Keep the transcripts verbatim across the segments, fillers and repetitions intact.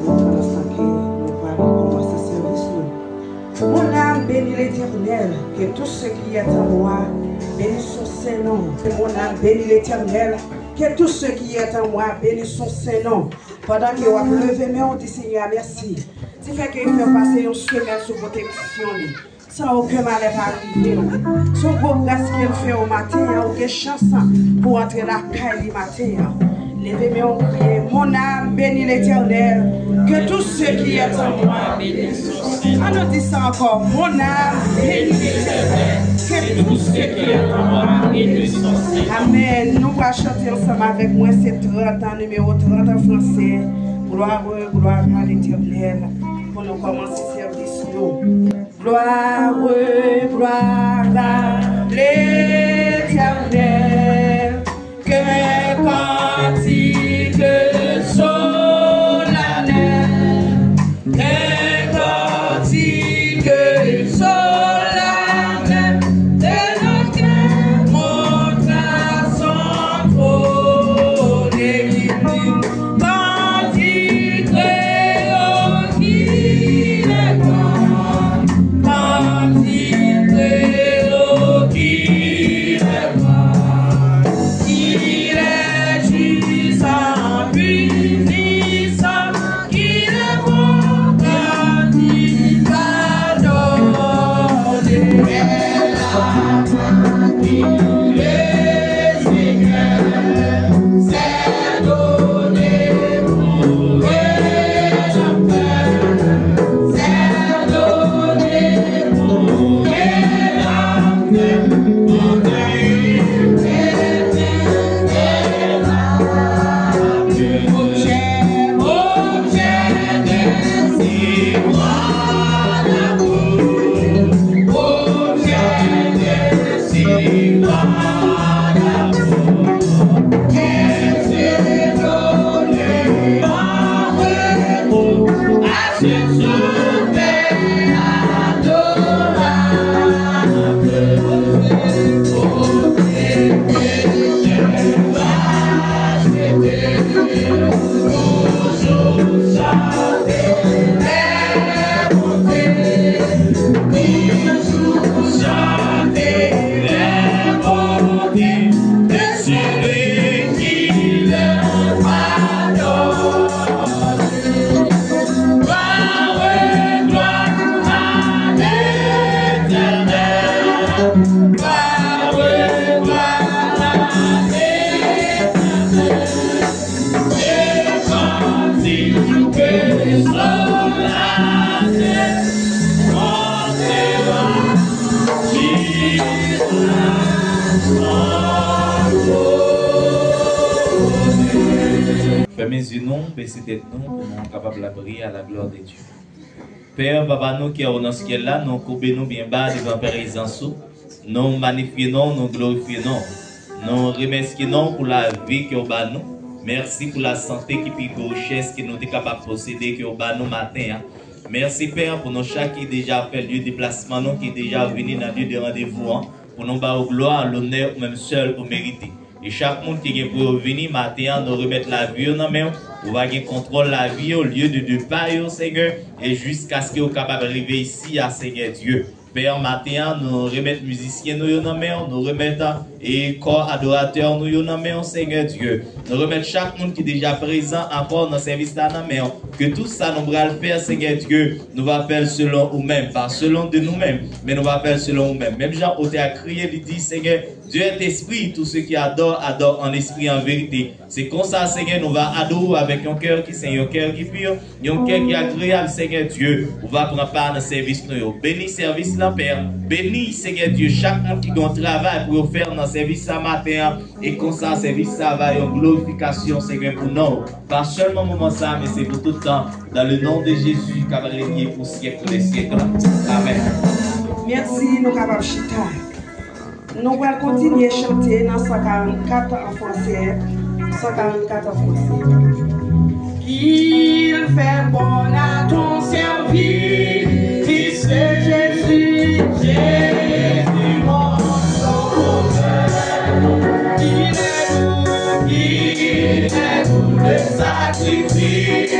Pandan ke nou pral kòmanse sèvis nou. Mon âme bénit l'Éternel, que tout ce qui est en moi bénisse son saint nom. Mon âme bénit l'Éternel, que tout ce qui est en moi bénisse son saint nom. Pandan ke w ap leve men w, di Senyè a mèsi. Di fè ke l fè w pase yon semèn sou pwoteksyon li. San okenn malè pa rive w. Se yon gwo gras ke l fè w maten an, ou gen chans pou w antre lakay li maten an. Leve men w, priye. Mon âme bénit l'Éternel, que tout ce qui est en moi bénisse son saint nom. An nou di sa ankò. Mon âme bénit l'Éternel, que tout ce qui est en moi bénisse son saint nom. Amèn. Nou pral chante ansanm avèk mwen, se trant an, nimewo trant an fransè. Gloire, gloire à l'Éternel. Pou nou kòmanse sèvis nou. Gloire, gloire à l'Éternel, qu'un cantique solennel, qu'un cantique solennel, de nos cœurs monte à son trône et qu'il dit, Bondye, Kreyòl, qu'il est bon. Bondye, Kreyòl, qu'il est bon. Il est juste, puissant, qu'il est bon, qu'il pardonne. Fèmen zye nou, bese tèt nou, pou nou kapab lapriyè à la gloire de Dieu. Pè, Papa nou ki anwo nan syèl la, nou koube nou byen ba devan prezans ou. Nou manifye non, nou glorifye non. Nou remèsye non pou lavi ke w ba nou. Mèsi pou lasante ki pi gwo richès ke nou te kapab posede ke w ba nou maten an. Mèsi, Pè, pou nou chak ki deja fè lye deplasman nou, ki deja vini nan lye de randevou an, pou nou ba w glwa, lonè ou menm sèl ou merite. E chak moun ki gen pou yo vini maten an, nou remèt lavi yo nan men w. Ou va gen kontwòl lavi yo, lye de depa yo, Senyè, e jiskaske yo kapab rive isi a, Senyè Dye. Pè, maten an, nou remèt mizisyen nou yo nan men w, nou remèt, e kò adoratè nou yo nan men w, Senyè Dye. Nou remèt chak moun ki deja prezan ankò nan sèvis la nan men w. Ke tout sa nou pral fè, Senyè Dye, nou va fè l selon ou menm, pa selon de nou menm, men nou va fè l selon ou menm. Menm jan otè a kriye, li di, Senyè, Dieu est esprit, tout ce qui adore, adore en esprit, en vérité. Se konsa, Senyè, nou va adore w avèk yon kè ki sen, yon kè ki pi, yon kè ki agreyab, Senyè Dye. Ou va pran pa nan sèvis nou yo. Beni sèvis la, Pè. Beni, Senyè Dye, chak moun ki gen yon travay pou yo fè nan sèvis sa maten an. E konsa, sèvis sa va yon glorifikasyon, Senyè, pou non w. Pa sèlman moman sa, men se pou tout tan. Dans le nom de Jésus, k ap renye pou syèk dè syèk la. Amèn. Mèsi, nou kapab chita. Nou pral kontinye chante nan san karannkat an fransè. San karannkat an fransè. Qu'il fait bon à ton service, Jésus, Jésus, mon sauveur. Il est doux, il est doux, le sacrifice.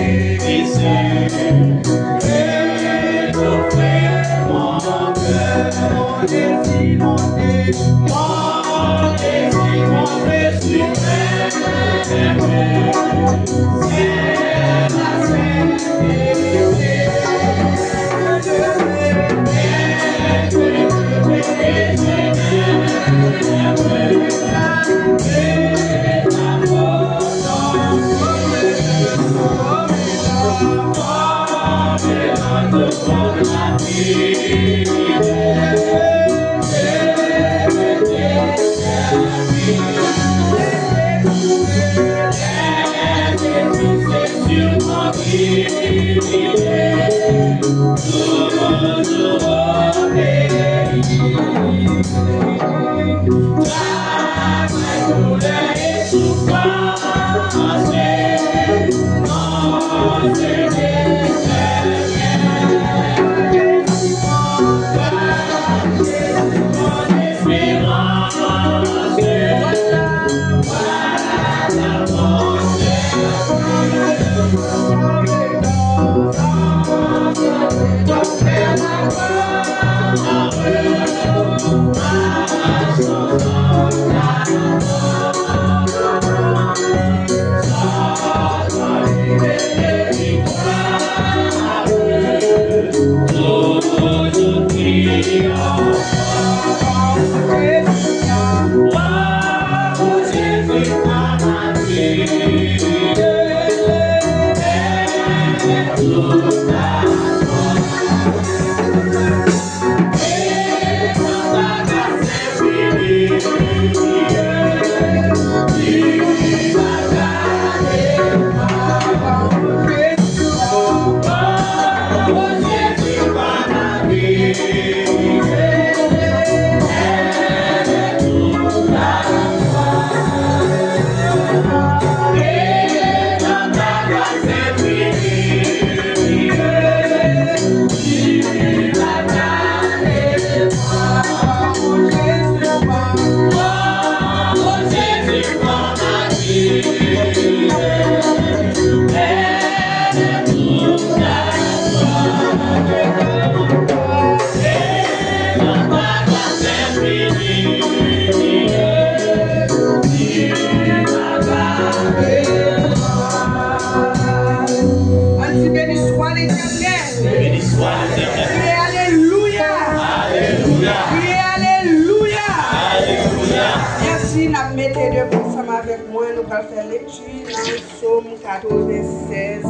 Ann di, beni swa Letènèl. Beni swa Letènèl. Kriye alelouya. Alelouya. Kriye alelouya. Alelouya. Mèsi, n ap mete devan ansanm avèk mwen, nou pral fè lekti nan Sòm katrevensèz.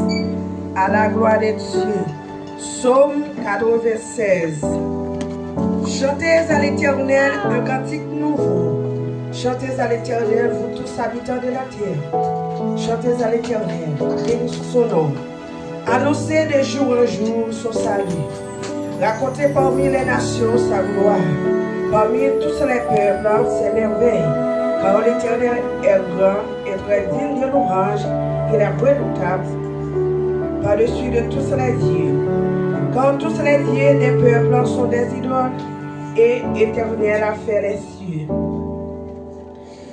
À la gloire de Dieu. Psaume quatre-vingt-seize. Chantez à l'Éternel un cantique nouveau. Chantez à l'Éternel, vous tous habitants de la terre. Chantez à l'Éternel, bénissez son nom. Annoncez de jour en jour son salut. Racontez parmi les nations sa gloire, parmi tous les peuples ses merveilles, car l'Éternel est grand et très digne de louange, il est redoutable par-dessus de tous les dieux. Car tous les dieux des peuples sont des idoles, et l'Éternel a fait les cieux.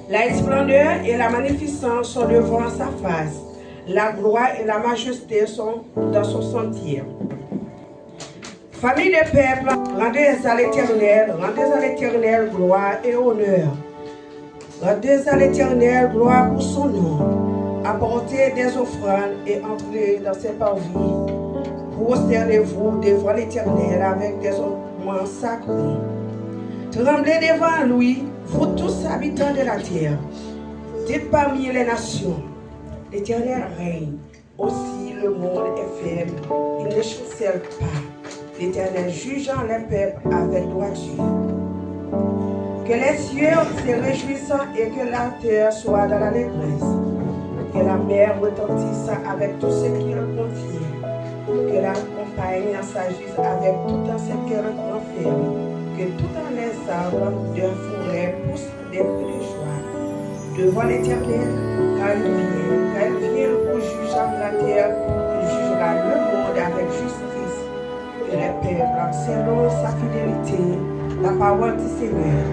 La splendeur et la magnificence sont devant sa face, la gloire et la majesté sont dans son sanctuaire. Famille des peuples, rendez à l'Éternel, rendez à l'Éternel gloire et honneur. Rendez à l'Éternel gloire pour son nom. Apportez des offrandes et entrez dans ses parvis. Prosternez-vous devant l'Éternel avec des ossements sacrés. Tremblez devant lui, vous tous habitants de la terre. Dites parmi les nations, l'Éternel règne. Aussi le monde est faible, il ne chancelle pas. L'Éternel jugeant les peuples avec droiture. Que les cieux se réjouissent et que la terre soit dans l'allégresse. Que la mer retentisse avec tout ce qu'elle contient. Que la montagne s'agite avec tout ce qu'elle renferme. Que toutes les arbres de forêt poussent des cris de joie devant l'Éternel, car il vient, car il vient pour juger la terre, il jugera le monde avec justice. Que les peuples selon sa fidélité, la parole du Seigneur.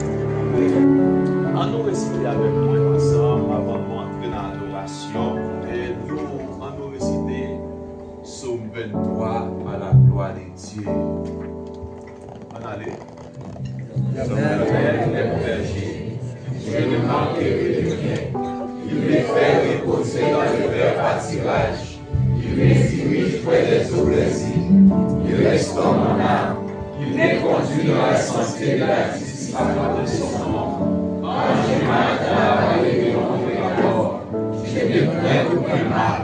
Ann nou resite avèk mwen ansanm avan nou antre nan adorasyon. E nou, ann nou resite Sòm venntwa, à la gloire de Dieu. Ann ale. L'Éternel est mon berger, je ne manquerai de rien. Il me fait reposer dans de verts pâturages. Il me dirige près des eaux paisibles. Il restaure mon âme. Il me conduit dans la sainteté de la justice à cause de son nom. Quand je marche dans la vallée de l'ombre de la mort, je ne crains aucun mal,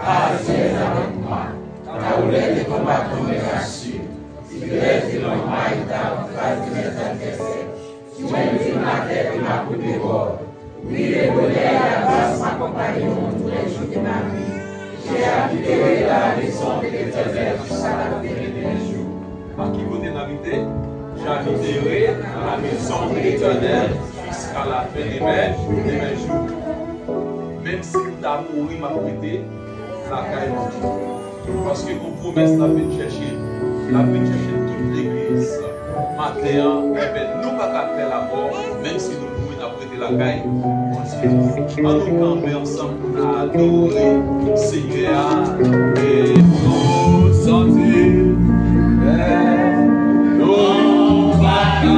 car tu es avec moi. Ta houlette et ton bâton me rassurent. Tu dresses devant moi une table en face de mes adversaires. Tu inclines ma tête et ma coupe déborde. Oui, le bonheur et la grâce m'accompagneront tous les jours de ma vie. J'habiterai dans la maison de l'Éternel jusqu'à la fin de mes jours. Pa ki kote n abite? J'habiterai dans la maison de l'Éternel jusqu'à la fin de mes, de mes jours. Menm si m ta mouri, m ap rete lakay Bondye. Paske gon pwomès l ap vin chèche. L ap vin chèche tout legliz maten an. Enben, nou pa ka fè lamò, menm si nou mouri, n ap rete lakay Bondye. An nou kanpe ansanm pou n adore Senyè a. E nou santi, nou pa ka.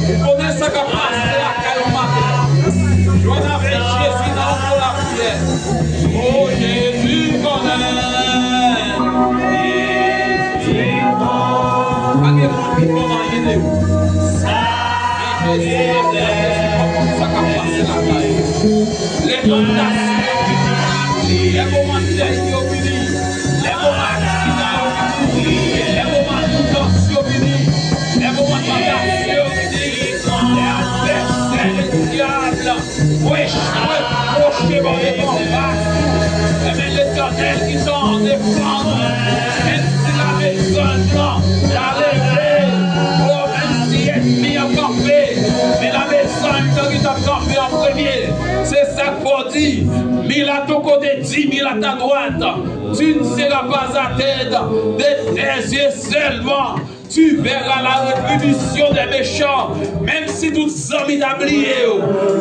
Ou konnen sa k ap pase lakay ou maten an. Jwenn avèk Jezi nan yon lapriyè. O Jezi konnen. Pa gen moun ki konn anyen de ou. Men Jezi konnen sa k ap pase lakay ou. Lè tantasyon vini, lè moman dèy yo vini, lè moman aksidan yo vini, lè moman doutans yo vini, lè moman tantasyon yo vini, lè advèsè, lè dyab, yo echwe, pwoche bò yo konbat ou. Enben, Letènèl ki tan defann ou. Menm si lame zanj lan ta leve, o, menm si ènmi an kanpe, men lame zanj lan ki t ap kanpe an premye. Se sa k fè w di, mille à ton côté, dix mille à ta droite, tu ne seras pas atteint. De tes yeux seulement, tu verras la rétribution des méchants. Menm si tout zanmi ta bliye w,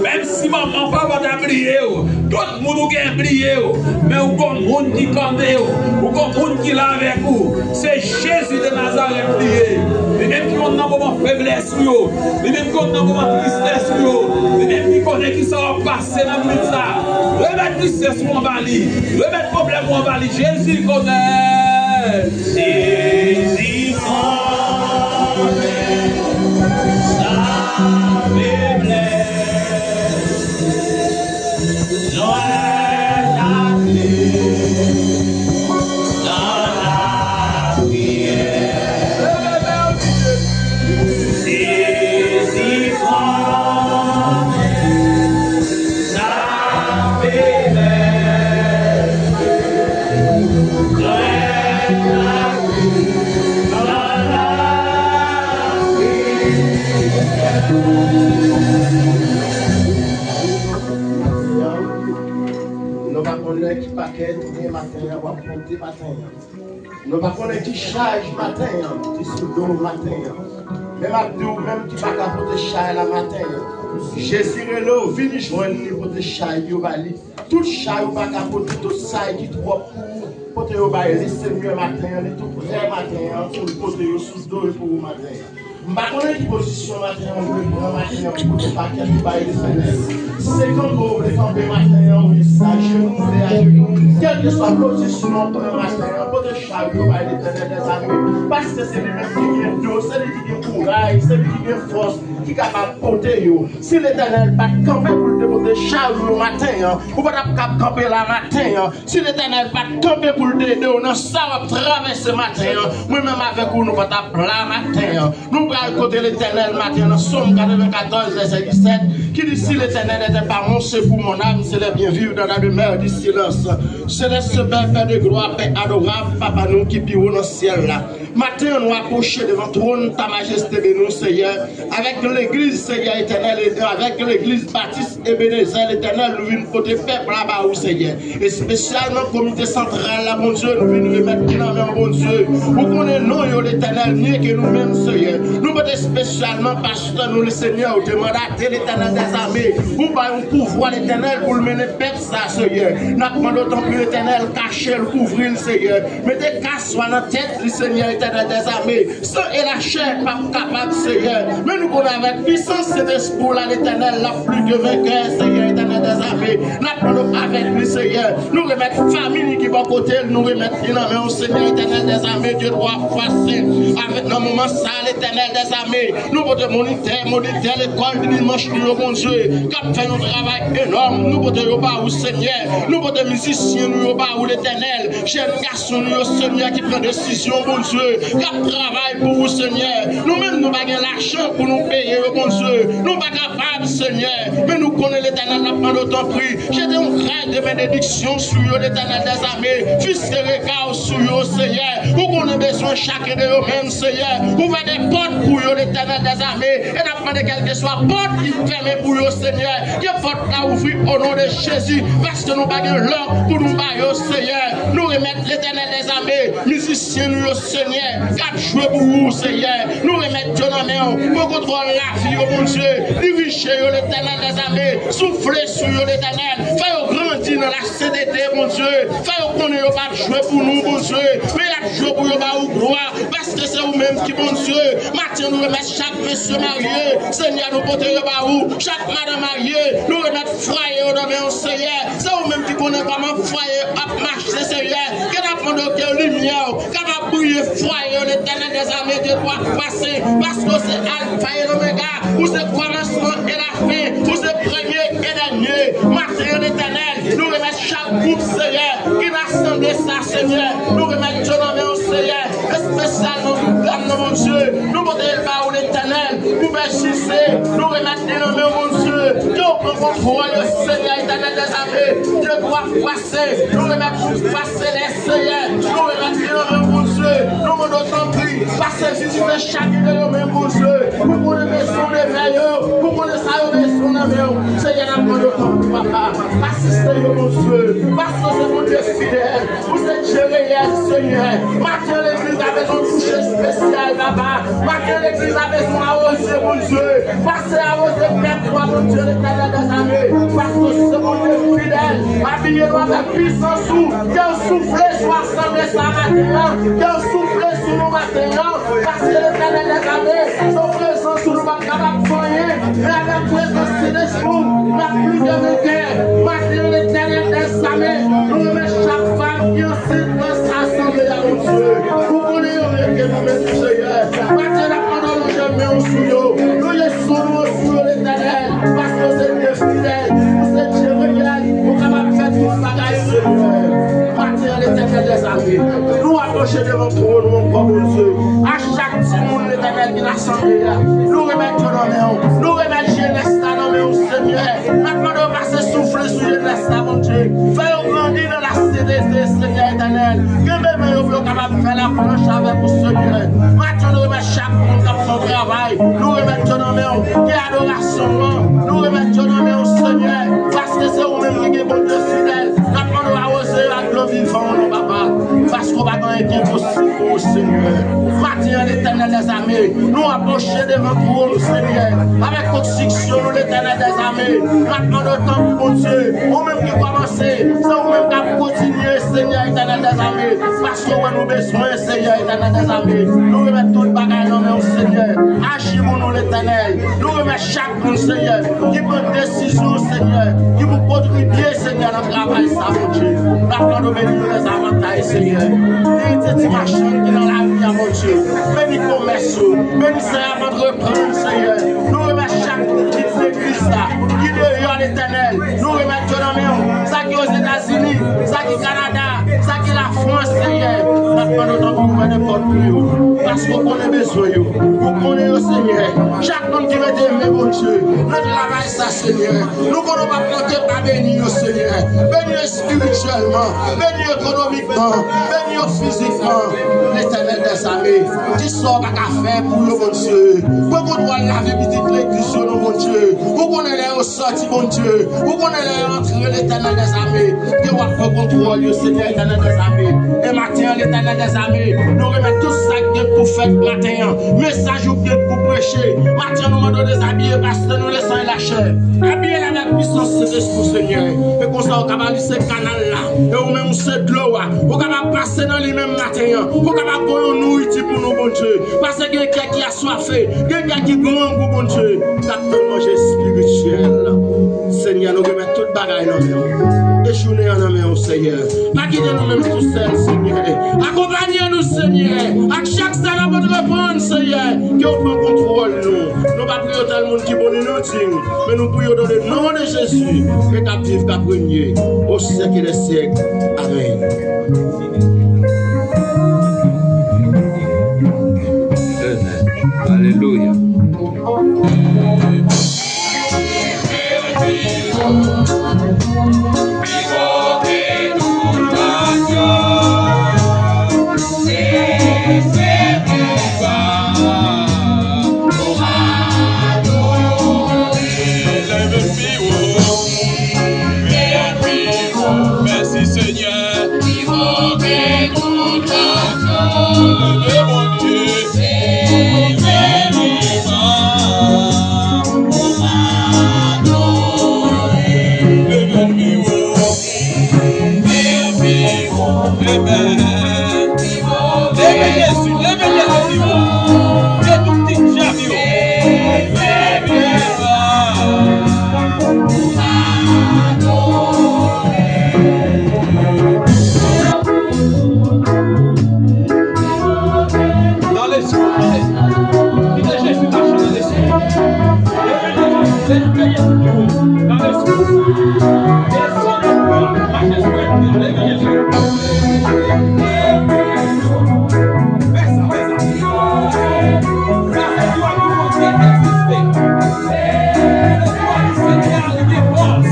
menm si manman, papa ta bliye w, tout moun ou gen bliye w, men ou gon moun ki kanpe w, ou gon moun ki la avèk ou. Se Jezi de Nazarèt li ye. Li menm ki konn nan moman feblès ou yo, li menm ki konn nan moman tristès ou yo, li menm ki konnen kisa w ap pase nan minit sa. Remèt tristès ou anba li, remèt pwoblèm ou anba li. Jezi konnen. Jezi konnen sa feblès. Jwenn lavi nan lapriyè. Sezi konnen sa feblès. Jwenn lavi nan lapriyè. Nou pa konnen ki pakèt ou gen maten an, w ap pote maten an. Nou pa konnen ki chaj maten an ki sou do w maten an. Men m ap di w, menm ki pa ka pote chay la maten an, Jezi rele w, vin jwenn li, pote chay yo ba li. Tout chay ou pa ka pote, tout chay ki twòp pou ou, pote yo bay li, Senyè, maten an, li tou prè maten an pou l pote yo sou do l pou ou maten an. M pa konnen ki pozisyon maten an ou vle pran maten an pou pote pakèt ou bay Letènèl. Si se kanpe ou vle kanpe maten an, ou vle se ajenou ou vle ajenou. Kèlkeswa pozisyon ou pran maten an, pote chaj ou bay Letènèl dèzame. Paske se li menm ki gen do, se li ki gen kouraj, se li ki gen fòs, ki kapab pote yo. Si Letènèl pa t kanpe pou l te pote chaj ou yo maten an, ou pa t ap kab kanpe la maten an. Si Letènèl pa t kanpe pou l te ede w nan sa w ap travèse maten an, mwen menm avèk ou, nou pa t ap la maten an. Nou pral kote Letènèl maten an nan Sòm katrevenkatòz, vèsè disèt, ki di, Si l'Éternel n'était pas mon secours, mon âme se lève bien vivre dans la demeure du silence. Céleste Père, Père de gloire, Père adorable, Papa nou ki pi wo nan syèl la. Maten an, nou apwoche devan twòn ta majeste beni w, Seyè, avèk legliz, Seyè Etènèl, e avèk legliz batis Ebenezè, Letènèl, nou vin pote pèp la ba ou, Seyè. Espesyalman komite santral la, Bondye, nou vin remèt li nan men w, Bondye. Ou konnen non yo, Letènèl, mye ke nou menm, Seyè. Nou pote espesyalman pastè nou, le Senyè, ou te mandate, Letènèl dèzame. Ou bay yon pouvwa, Letènèl, pou l mennen pèp sa, Seyè. N ap mande w, tanpri, Letènèl, kache l, kouvri l, Seyè. Mete kas swa nan tèt li, Senyè Etènèl dèzame. San e lachè p ap kapab, Seyè. Men nou konnen avèk pisans Sentespri w la, Letènèl, l ap pli ke venkè, Seyè Etènèl dèzame. N ap mande w avèk li, Seyè. Nou remèt fanmi li ki bò kote l, nou remèt li nan men w, Senyè Etènèl dèzame, Dye twa fwa sen. Avèk nan moman sa, Letènèl dèzame, nou pote monitè, monitè lekòl dimanch nou yo, Bondye, k ap fè yon travay enòm. Nou pote yo ba ou, Senyè. Nou pote mizisyen nou yo ba ou, Letènèl. Jèn gason nou yo, Senyè, ki pran desizyon, Bondye, k ap travay pou ou, Senyè. Nou menm, nou pa gen lajan pou nou peye yo, Bondye. Nou pa kapab, Senyè. Men nou konnen, Letènèl, n ap mande w, tanpri, jete yon gras de benediksyon sou yo, Letènèl dèzame. Fikse rega w sou yo, Seyè. Ou konnen bezwen chaken de yo menm, Seyè. Ouvè de pòt pou yo, Letènèl dèzame. E n ap mande kèlkeswa pòt ki fèmen pou yo, Senyè, ke pòt la ouvri o non de Jezi, paske nou pa gen lò pou nou ba yo, Seyè. Nou remèt Letènèl dèzame, mizisyen nou yo, Senyè, k ap jwe pou ou, Seyè. Nou remèt yo nan men w, pran kontwòl lavi yo, Bondye. Dirije yo, Letènèl dèzame. Soufle sou yo, Letènèl. Fè yo grandi nan lasentete, Bondye. Fè yo konnen yo p ap jwe pou nou, Bondye, men y ap jwe pou yo ba ou glwa. Paske se ou menm ki Bondye. Maten, nou remèt chak mesye marye. Senyè, nou pote yo ba ou. Chak madanm marye, nou remèt fwaye yo nan men w, Senyè. Se ou menm ki konnen kòman fwaye ap mache, Senyè. Ke n ap mande w ke limyè w kapab briye fwaye yo, Letènèl dèzame, Dye twa fwa sen. Paske w se Alfa e Omega. Ou se kòmansman e lafen. Ou se premye e dènye. Maten, Letènèl, nou remèt chak gwoup, Senyè, ki nan asanble sa, Senyè. Nou remèt yo nan men w, Senyè. Espesyalman gwoup dam nan, Bondye. Nou pote l ba ou, Letènèl. Pou bèjise, nou remèt li nan men w, Bondye. Ke w pran kontwòl yo, Senyè Etènèl dèzame. Dye twa fwa sen, nou remèt gwoup Fwa Selès, Senyè. Nou remèt li nan men w, Bondye. Nou mande w, tanpri, pase vizite chak de yo menm, Bondye. Ou konnen bezwen de fè yo. Ou konnen sa yo bezwen nan men w. Senyè, n ap mande w, tanpri, papa. Asiste yo, Bondye. Paske w se Bondye fidèl. Ou se Dye reyèl, Senyè. Maten, legliz la bezwen touche espesyal, papa. Maten, legliz la bezwen awoze, Bondye. Pase awoze pèp ou a, Bondye, Letènèl dèzame. Paske w se Bondye fidèl. Abiye nou avèk pisans ou. Ke w soufle sou asanble sa maten an. Ke w soufle sou nou maten an. Paske Letènèl dèzame, san prezans ou, nou p ap kapab fè anyen. Men avèk prezans Sentespri w, n ap pli ke venkè. Maten an, Letènèl dèzame, nou remèt chak fanm ki ansent nan asanble a, Bondye. Ou konnen yo mye ke nou menm, Senyè. Maten an, n ap mande w lonje men w sou yo. Lonje men w sou yo, Letènèl, paske w se Dye fidèl, ou se Dye reyèl, ou kapab fè tout bagay, Senyè. Maten an, Letènèl dèzame, nou apwoche devan twòn ou ankò, Bondye. A chak timoun, Letènèl, ki nan asanble a, nou remèt yo nan men w. Nou remèt jenès la nan men w, Senyè. N ap mande w pase soufle sou jenès la, Bondye. Fè yo grandi nan lasentete, Senyè Etènèl. Kenbe men yo pou yo kapab fè laplanch avèk ou, Senyè. Maten an, nou remèt chak moun k ap fè yon travay. Nou remèt yo nan men w. Ke adorasyon an, nou remèt yo nan men w, Senyè. Paske se ou menm ki gen Bondye fidèl. N ap mande w awoze yo ak dlo vivan w, non, papa. Paske w pa gen anyen ki enposib pou ou, Senyè. Maten an, Letènèl, Letènèl dèzame, nou apwoche devan twòn ou, Senyè, avèk konstriksyon nou, Letènèl dèzame. N ap mande w tanpri, Bondye, ou menm ki kòmanse, se ou menm k ap kontinye, Senyè, Letènèl dèzame, paske w wè nou bezwen, Senyè, Letènèl dèzame. Nou remèt tout bagay nan men w, Senyè. Aji pou nou, Letènèl. Nou remèt chak moun, Senyè, ki pran desizyon, Senyè, ki pou kontribye, Senyè, nan travay sa, Bondye. N ap mande w beni yo lèzavantaj, Senyè. Beni ti machann ki nan lari a, Bondye. Beni komès yo. Beni sèvant reprann, Senyè. Nou remèt chak moun ki nan legliz la, ki deyò, Letènèl. Nou remèt yo nan men w. Sa ki Ozetazini, sa ki Kanada, sa ki Lafrans, Senyè. N ap mande w tanpri ouvè de pòt pou yo. Paske w konnen bezwen yo. Ou konnen yo, Senyè. Chak moun ki mete men, Bondye, nan travay sa, Senyè. Nou konnen w p ap manke pa beni yo, Senyè. Beni yo espirityèlman, beni yo ekonomikman, beni yo fizikman. Letènèl dèzame, kisa w pa ka fè pou yo, Bondye? Pran kontwòl lavi pitit legliz yo, non, Bondye. Ou konnen lè yo sòti, Bondye. Ou konnen lè yo antre, Letènèl dèzame. Ke w ap pran kontwòl yo, Senyè, Letènèl dèzame. E maten an, Letènèl dèzame, nou remèt tout sa k gen pou fèt maten an. Mesaj ou gen pou preche. Maten an, nou mande w dezabiye pastè nou, lesann e lachè. Abiye l avèk pisans Sentespri w, Senyè. E konsa, ou kapab li se kanal la. E ou menm, ou se dlo a. Ou kapab pase nan li menm maten an. Ou kapab voye yon nouriti pou nou, Bondye. Paske gen kè ki aswafe. Gen kè ki grangou, Bondye. K ap tann manje espirityèl. Senyè, nou remèt tout bagay nan men w. E jounen an nan men w, Senyè. Pa kite nou menm tousèl, Senyè. Akonpanye nou, Senyè. Ak chak sa n ap antreprann, Senyè. Ke w pran kontwòl nou. Nou pa priye tèl moun ki bon, ni nou di, men nou priye w nan le non de Jezi, ke k ap viv, k ap renye au siècle des siècles. Amèn. Amèn. Alelouya. Mèsi, Senyè. Leve Jezi, leve Jezi pi wo. Ke tout ti djab yo. Nan lespri, nan lespri. Kite Jezi mache nan lespri. Leve Jezi, leve Jezi pi wo. Nan lespri. Desann anpil, mache sou lespri, leve Jezi. Fè sa, fè sa. Sa se lwa pou Bondye egziste. Se lwa pou Senyè a, li gen fòs.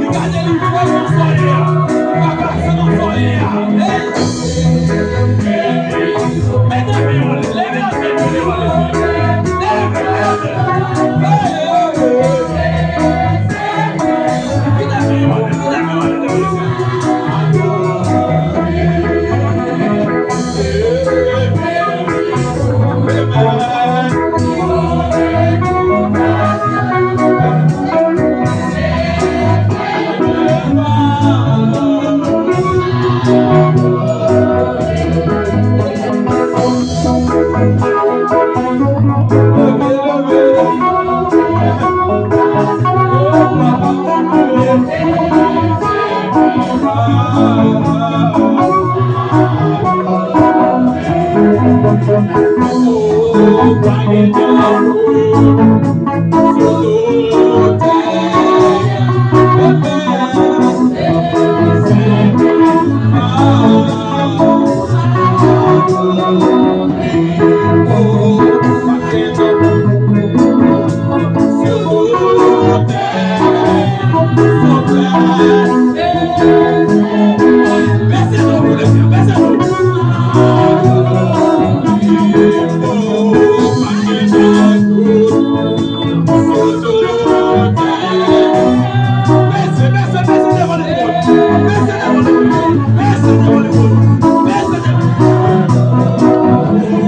Li ka delivre w nan sa w ye a. Li ka pase nan sa w ye a. Hey! Mete men w ale, leve ansanm, leve w ale. Leve w ale.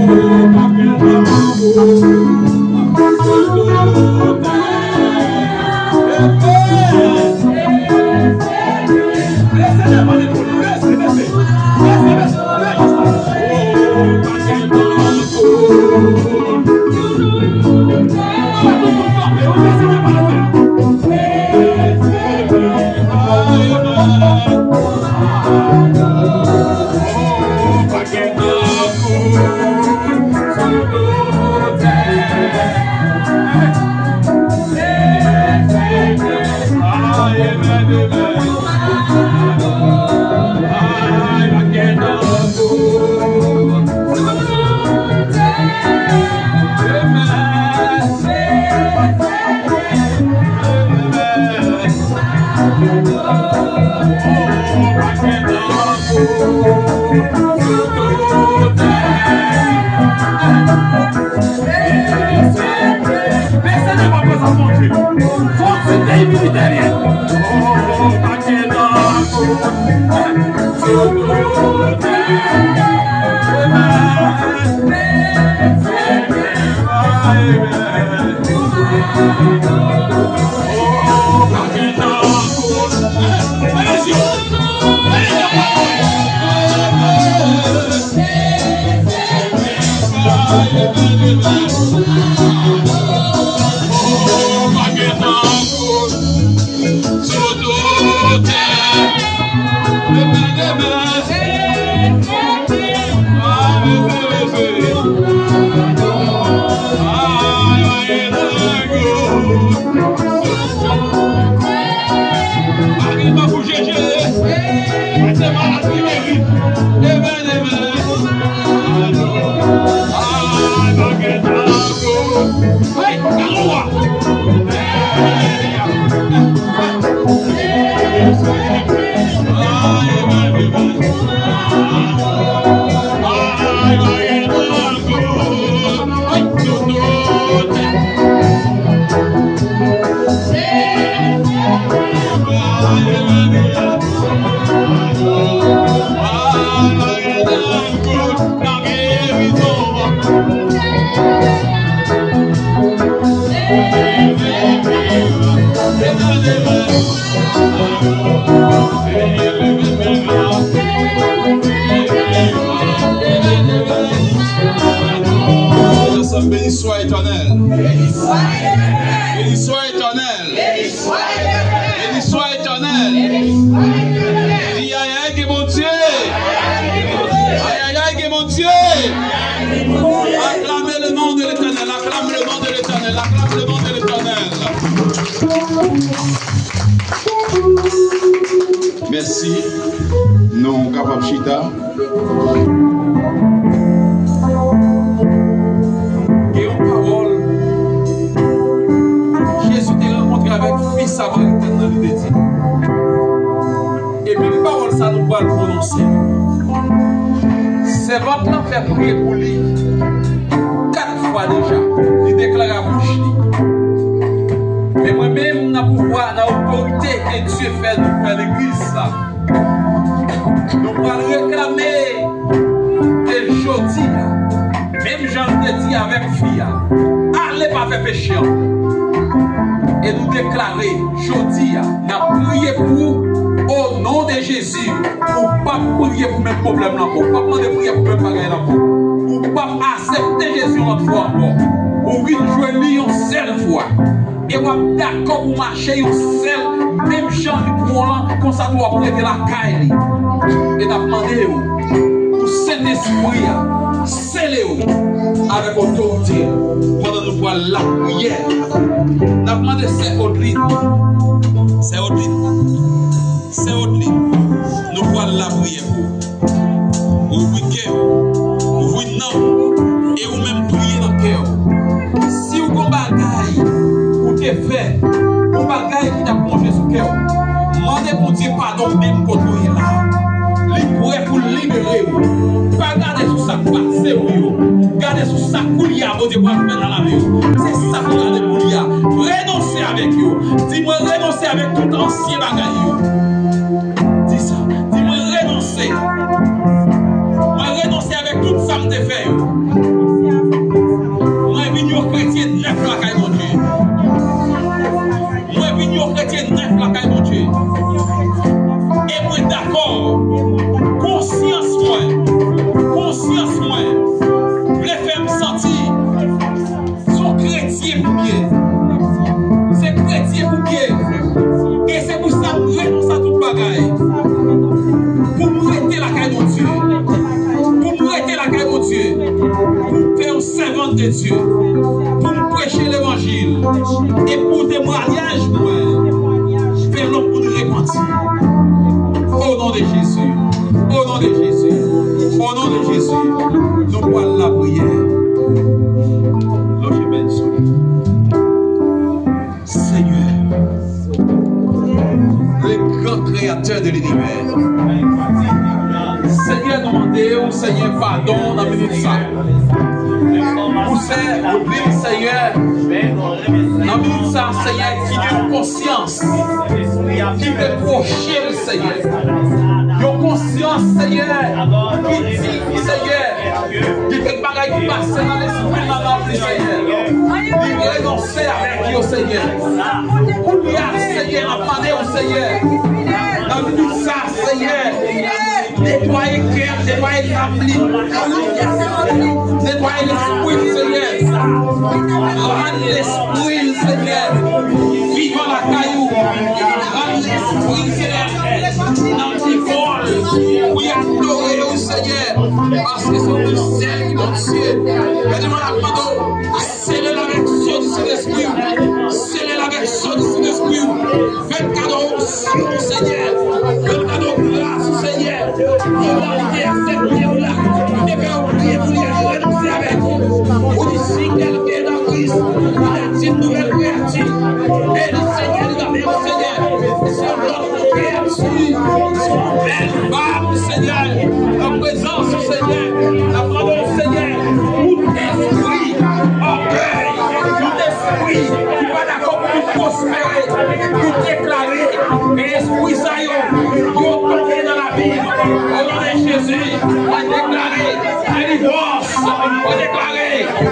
Hey! Ansanm, béni soit Éternel. Béni soit Éternel. Béni soit Éternel. Béni soit Éternel. Béni soit Éternel. Di ayayay gen Bondye. Ayayay gen Bondye. Acclamez le nom de l'Éternel. Acclame le nom de l'Éternel. Acclame le nom de l'Éternel. Mèsi. Nou kapab chita. Gen yon pawòl Jezi te rankontre avèk fi Samaritèn nan, li te di. E menm pawòl sa nou pral pwononse. Sèvant lan fè priye pou li kat fwa deja. Li deklare a bouch li. Men mwen menm, nan pouvwa, nan otorite ke Dye fè nou, fè legliz la, nou pral reklame ke jodi a, menm jan l te di avèk fi a, ale pa fè peche ankò. E nou deklare jodi a, n ap priye pou ou, o non de Jezi, ou p ap priye pou menm pwoblèm lan ankò, ou p ap mande priyè pou menm bagay lan ankò, ou p ap aksepte Jezi yon lòt fwa ankò. Ou vin jwenn li yon sèl fwa. E w ap dakò pou mache yon sèl, menm jan li pran w lan, konsa tou w ap rete lakay li. E n ap mande w, pou Sentespri a, sele w avèk otorite, pandan nou pral lapriyè. N ap mande sè Odlin, sè Odlin, sè Odlin, nou pral lapriyè pou ou. Ouvri kè w, ouvri nanm w, e ou menm priye nan kè w. Si w gon bagay ou te fè, gon bagay ki t ap wonje sou kè w, mande Bondye padon menm kote w ye la. Li prè pou l libere w. Pa gade sou sa k pase w yo. Gade sou sa koulye a Bondye pral fè nan lavi w. Se sa pou gade koulye a. Renonse avèk yo. Di, mwen renonse avèk tout ansyen bagay yo. Di sa. Di, mwen renonse. Mwen renonse avèk tout sa m te fè yo. Mwen vin yon kretyen nèf lakay Bondye. Mwen vin yon kretyen nèf lakay Bondye. E mwen dakò. Konsyans mwen. Konsyans mwen vle fè m santi se yon kretyen pou m ye. Se kretyen pou m ye. E se pou sa m renonse a tout bagay. Pou m rete lakay Bondye. Pou m rete lakay Bondye. Pou m fè yon sèvant de Dye. Pou m preche levanjil. E pou temwayaj mwen fè lòt moun repanti. O non de Jezi. O non de Jezi. O non de Jezi. Nou pral lapriyè. Lonje men sou li. Seigneur, le grand créateur de l'univers. Senyè, nou mande w, Senyè, padon nan minit sa. Pou sè Odlin, Senyè, nan minit sa, Senyè, ki gen yon konsyans ki repwoche l, Senyè. Yon konsyans, Senyè, ki di, Senyè, gen kèk bagay ki pase nan lespri l, nan nanm li, Senyè. Li renonse Avèk yo, Senyè. Kounye a, Senyè, n ap mande w, Senyè, nan minit sa, Senyè, netwaye kè m, netwaye nanm li. Netwaye lespri m, Senyè. Rann lespri l, Senyè, vivan lakay ou. Rann lespri l, Senyè, nan vivon l, pou y adore w, Senyè, paske se ou menm sèl ki Bondye. Mèt, mwen ap mande w, sele l avèk so di Sentespri w. Sele l avèk so di Sentespri w. Fè l kado onksyon, Senyè. Fè l kado gras, Senyè. Kounye a li te aksepte w la, li te fè yon priye pou li, li renonse avèk ou. Ou di, si kèlken est dans Christ, il est une nouvelle créature. Beni Senyè, li nan men w, Senyè. Se yon lòt kreyati, se yon bèl fam, Senyè. Nan prezans ou, Senyè. Nan prezans ou, Senyè. Tout espri ògèy, tout espri ki pa dakò pou nou pwospere, nou deklare ke espri sa yo, yo tonbe nan labim. O non de Jezi, mwen deklare delivwans. Mwen deklare,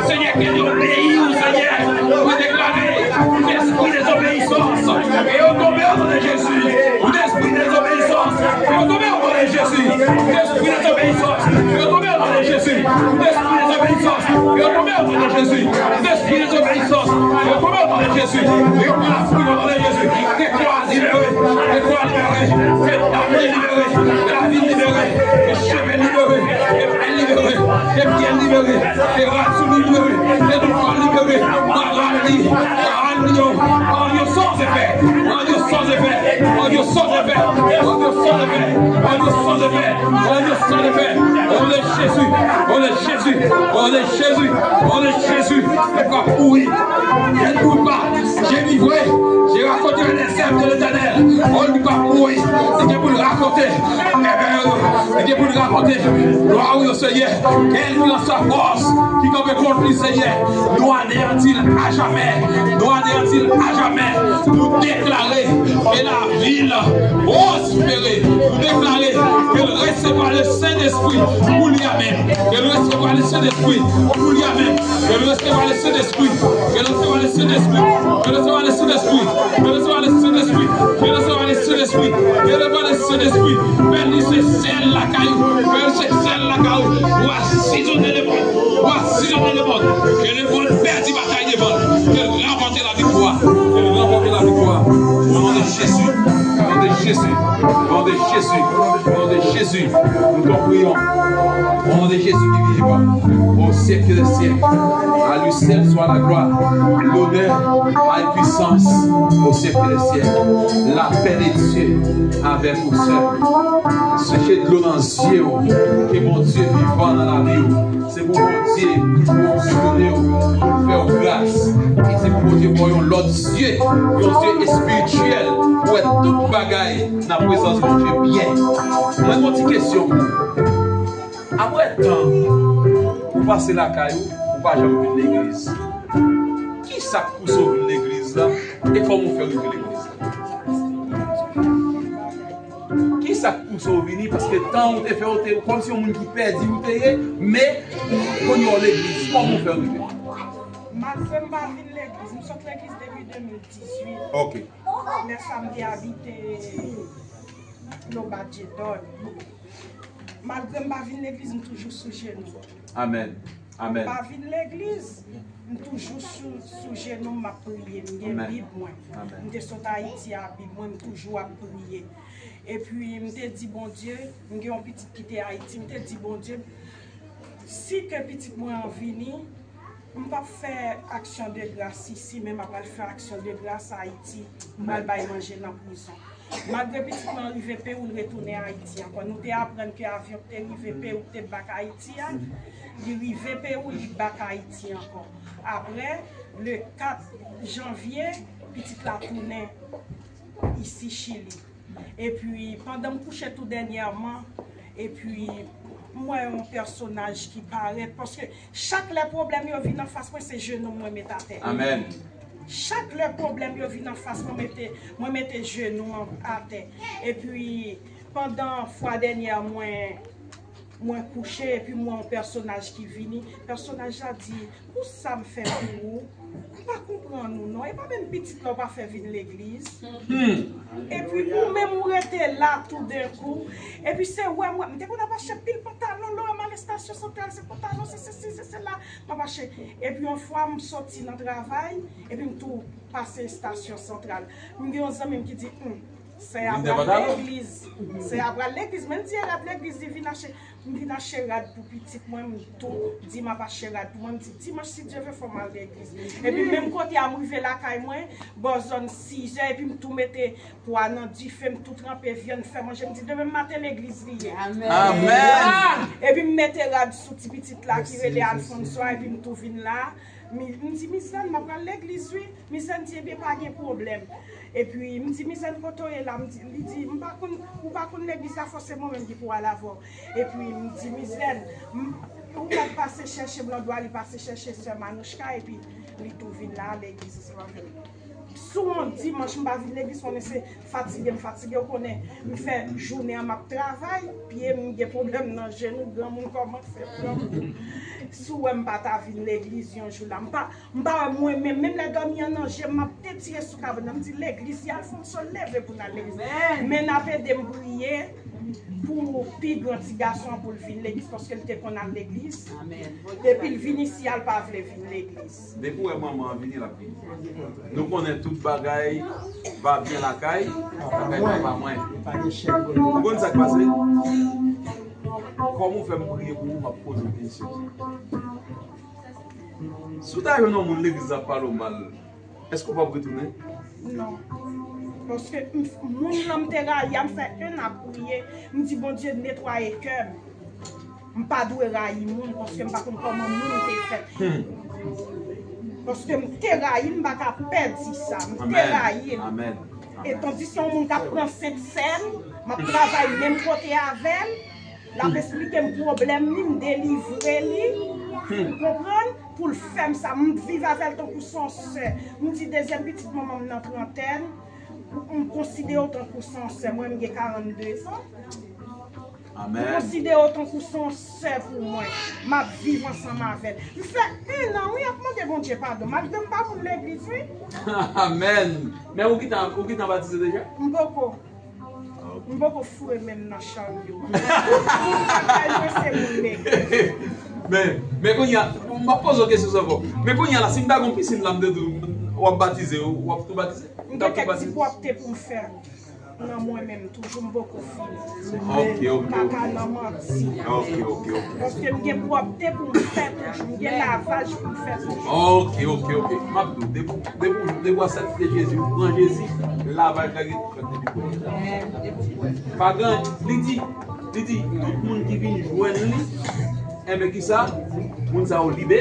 Senyè, ke yo obeyi w, Senyè. Mwen deklare tout espri dezobeyisans, ke yo tonbe o non de Jezi. Tout espri dezobeyisans, ke yo tonbe o non de Jezi. Tout espri dezobeyisans, ke yo tonbe o non de Jezi. Tout espri dezobeyisans, ke yo tonbe o non de Jezi. Tout espri dezobeyisans, ke yo tonbe o non de Jezi. Ke yo pran lafouy o non de Jezi. Ke kò a libere, ke kò a libere, ke nanm li libere, ke lavi libere, ke cheve libere, ke pè libere, ke pye libere, ke rad sou li libere, ke nou kò libere, pa rad li, pa rad li yo, pa rad yo sans effet, pa rad yo sans effet, pa rad yo sans effet, pa rad yo sans effet, pa rad yo sans effet, pa rad yo sans effet, o non de Jezi, o non de Jezi, o non de Jezi, o non de Jezi, nou pa mouri, je ne mourrai pas. Je vivrai, je raconterai les œuvres de l'Éternel. O, li pa mouri, li gen pou l rakonte mèvèy ou yo, li gen pou l rakonte glwa ou yo, Senyè. Kèlkanswa fòs ki kanpe kont li, Senyè, nou aneyanti l ajamè, nou aneyanti l ajamè. Nou deklare ke lavi l pwospere. Nou deklare ke l resevwa le Sentespri pou li a menm. Ke l resevwa le Sentespri pou li a menm. Ke l resevwa le Sentespri. Ke l resevwa le Sentespri. Ke l resevwa le Sentespri. Ke l resevwa le Sentespri. Ke l resevwa le Sentespri. Ke l resevwa le Sentespri. Fè li se sèl lakay ou. Fè li se sèl lakay ou. Ou asizonnen lemonn. Ou asizonnen lemonn. Ke lemonn pèdi batay devan l. Ke l ranpòte laviktwa. Ke l ranpòte laviktwa. O non de Jezi. O non de Jezi. O non de Jezi. O non de Jezi. Nous t'en prions. Au nom de Jésus qui vit, au siècle des siècles, à lui seul soit la gloire, l'honneur, la puissance, au siècle des siècles. La paix de Dieu avec vous seul. Seche dlo nan zye w, ke Bondye vivan nan lavi w. Se pou Bondye ki pou onksyonnen w, pou l fè w gras. E se pou Bondye ba w yon lòt zye, yon zye espirityèl, pou wè tout bagay nan prezans Bondye byen. Mwen gen yon ti kesyon pou ou. Apre tan ou pase lakay ou, ou pa janm vin legliz. Ki sa k pouse w vin legliz la? E kòman w fè rive legliz la? Ki sa k pouse w vini? Paske tan ou te fè, ou te kòmsi yon moun ki pèdi ou te ye, men kounye a w legliz. Kòman w fè rive? Malgre m pa vin legliz, m sot legliz depi de mil dizuit. Ok. Lè sa m te abite Loba Dieudonne. Malgre m pa vin legliz, m toujou sou jenou. Amèn. Amèn. M pa vin legliz, m toujou sou, sou jenou m, m ap priye. M gen Bib mwen. Amèn. M te sot Ayiti a Bib mwen, m toujou ap priye. Epi m te di Bondye, m gen yon pitit ki te Ayiti, m te di Bondye, si ke pitit mwen an vini, m p ap fè aksyon de gras isi, men m ap al fè aksyon de gras Ayiti. M pral bay manje nan prizon. Malgre pitit mwen rive Pewou, l retounen Ayiti ankò. Nou te aprann ke avyon ki te rive Pewou, ki te bak Ayiti a, li rive Pewou, li bak Ayiti ankò. Apre, le kat janvye, pitit la tounen isi Chili. Epi, pandan m kouche tou dènyèman, epi m wè yon pèsonaj ki parèt, paske chak lè pwoblèm yo vin anfas mwen, se jenou m mwen met atè. Amèn. Chak lè pwoblèm yo vin anfas mwen, mete, mwen mete jenou m atè. Epi, pandan fwa dènyè mwen, Mwen kouche, epi m wè yon pèsonaj ki vini. Pèsonaj la di, "Pou sa m fè pou ou? M pa konprann ou non. E pa menm pitit la ou pa fè vin legliz? Epi ou menm ou rete la toudenkou." Epi se wè mwen, m te konn ap achte pil pantalon, lè m al estasyon santral, se pantalon, se sesi, se sela, m ap achte. Epi yon fwa m soti nan travay, epi m tou pase estasyon santral. M gen yon zanmi m ki di, "Hum, sè a pral legliz. Sè a pral legliz." Men m di, "E rad legliz li vin achte." M vin achte rad pou pitit mwen, m tou di m ap achte rad pou mwen. M di, "Dimanch, si Dye vle, fò m al legliz." Epi menm kote a, m rive lakay mwen, bò zòn sizè, epi m tou mete pwa nan dife, m tou tranpe vyann, fè manje. M di, "Demen maten, legliz li ye." Amèn. Epi m mete rad sou ti pitit la ki rele Alfonso a, epi m tou vin la. Mi- M di, "Mizèn, m ap pral legliz, wi." Mizèn di, "Ebyen, pa gen pwoblèm." Epi, m di, "Mizèn, kote w ye la?" M di, li di, "M pa konn, ou pa konn legliz la, fò se mwen menm ki pou al avè w." Epi, m di, "Mizèn, m- ou mèt pase chèche Blandwa, li pase chèche sè Manouchka, epi li tou vin la, legliz ansanm avè m." Sou yon dimanch, m pa vin legliz, konnen se fatige m fatige, ou konnen, m fè jounen an, m ap travay, pye m gen pwoblèm nan jenou, granmoun kòmanse pran m. Si w wè m pa ta vin legliz yon jou la, m pa, m pa wè mwen menm, menm lè dòmi an nan je m, m ap detire sou kabann nan, m di, "Legliz, si Alfonso leve pou n al legliz." Men n ap ede m priye pou pi gran ti gason an pou l vin legliz, paske l te konn al legliz. Depi l vini isi a, l pa vle vin legliz. Depi w wè manman an vini, l ap vini. Nou konnen tout bagay va byen lakay, lakay papa mwen. Ou konn sa k pase? Kòman w fè m priye pou ou, m ap poze w kesyon sa. Si w ta jwenn yon moun legliz la ap pale w mal, èske w p ap retounen? Non. Paske m- moun lan m te rayi a, m fè en an ap priye, m di, "Bondye, netwaye kè m." M pa dwe rayi moun, paske m pa konn kòman moun te fèt. Paske m te rayi l, m pa ka pèdi sa. M te rayi l. E tandis se yon moun k ap pran sent sè m, m ap travay menm kote avè l, l ap esplike m pwoblèm li, m delivre li. Ou konprann? Pou l fè m sa, m viv avè l tankou se yon sè. M di dezyèm pitit manman m nan trantèn, m konsidere w tankou se yon sè. Mwen, m gen karannde zan. Amèn. M konsidere w tankou se yon sè pou mwen. M ap viv ansanm avè l. M fè en an, wi, ap mande Bondye padon. Malgre m pa moun legliz, wi. Amèn. Men ou gentan, ou gentan batize deja? M poko. M poko foure men m nan charyo. Moun pa kay mwen se moun legliz. Men, men kounye a, m ap poze w kesyon sa ankò. Men kounye a la, si m ta gen yon pisin la, m te di w, w ap batize, w ap tou batize? M gen kèk ti pwòpte pou m fè nan mwen menm, toujou m poko fini. Ok, ok, ok. M pa ka nan manti. Ok, ok, ok. Paske m gen pwòpte pou m fè toujou, m gen lavaj pou m fè toujou. Ok, ok, ok. M ap di w, depi, depi, depi w aksepte Jezi, ou pran Jezi, lavaj la gen pou fèt depi kounye a. Pa gen, li di, li di, tout moun ki vin jwenn li, enben ki sa? Moun sa yo libe,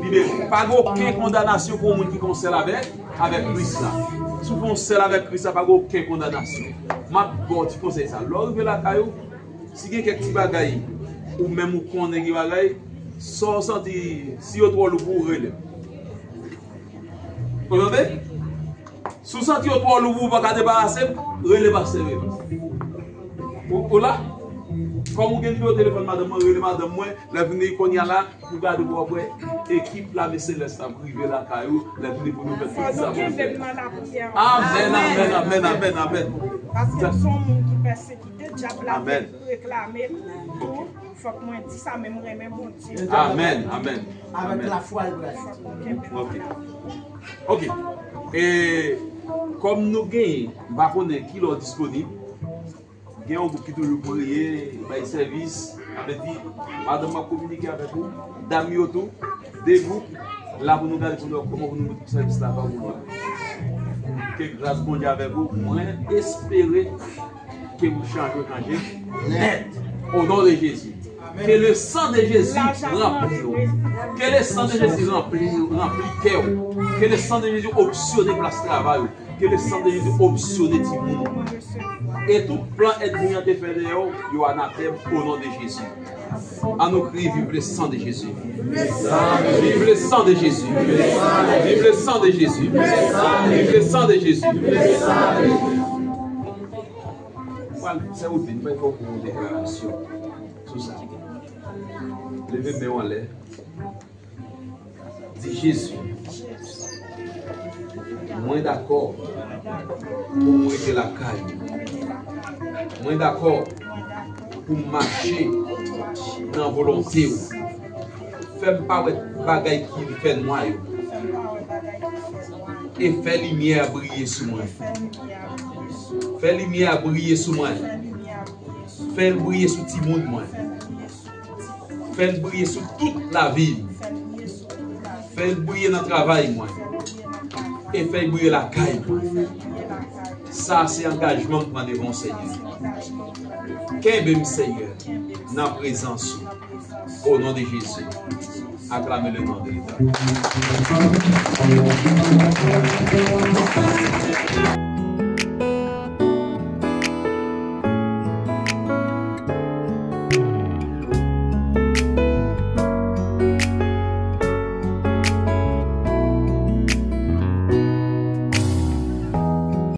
libere. Pa gen okenn kondanasyon pou yon moun ki gen yon sèl avèk, avèk Kris la. Si w gen yon sèl avèk Kris la, pa gen okenn kondanasyon. M ap ba w ti konsèy sa. Lè w rive lakay ou, si gen kèk ti bagay, ou menm ou konnen gen bagay, sa w santi, si yo twò lou pou ou, rele m. Ou tande? Si w santi yo twò lou pou ou, pa ka debarase m, rele pastè Renan. Ou, ou la? Kòm ou gen nimewo telefòn madanm mwen, rele madanm mwen, lè vini kounye a la, ou gade w ap wè ekip lame selès la rive lakay ou, lè vini pou nou fè tout sa pou fè. Amèn, amèn, amèn, amèn, amèn. Paske m se yon moun ki pèsekite, dyab la vle reklame m tou. Fòk mwen di sa, men m renmen Bondye. Amèn, amèn. Avèk lafwa, l pral. Ok. Ok. E kòm nou genyen, m pa konnen ki lè w disponib, gen yon gwoup ki toujou priye, bay sèvis, sa vle di, madanm ap kominike avèk ou, dam yo tou, de gwoup, la pou nou gade pou nou wè kòman pou nou sèvis la pa pou nou. Ke gras Bondye avèk ou, mwen espere ke ou chanje, chanje nèt. O non de Jezi. Ke le san de Jezi ranpli w. Ke le san de Jezi ranpli, ranpli kè w. Ke le san de Jezi opsyone plas travay ou. Ke le san de Jezi opsyone timoun ou. E tout plan ènmi an te fè dèyè w, yo anatèm o non de Jezi. An nou kriye, vive le sang de Jésus. Vive le sang de Jésus. Vive le sang de Jésus. Vive le sang de Jésus. Pral, sè Woodline, mwen fè yon deklarasyon sou sa. Leve men w anlè. Di, Jezi, mwen dakò pou m rete lakay ou. Mwen dakò pou m mache nan volonte w. Fè m pa wè bagay ki fè nwa yo. E fè limyè a briye sou mwen. Fè limyè a briye sou mwen. Fè l briye sou timoun mwen. Fè l briye sou tout lavi m. Fè l briye nan travay mwen. E fè l briye lakay mwen. Sa se angajman m pran devan w, Senyè. Kenbe m, Senyè, nan prezans ou. O non de Jezi. Aklame le non de Letènèl.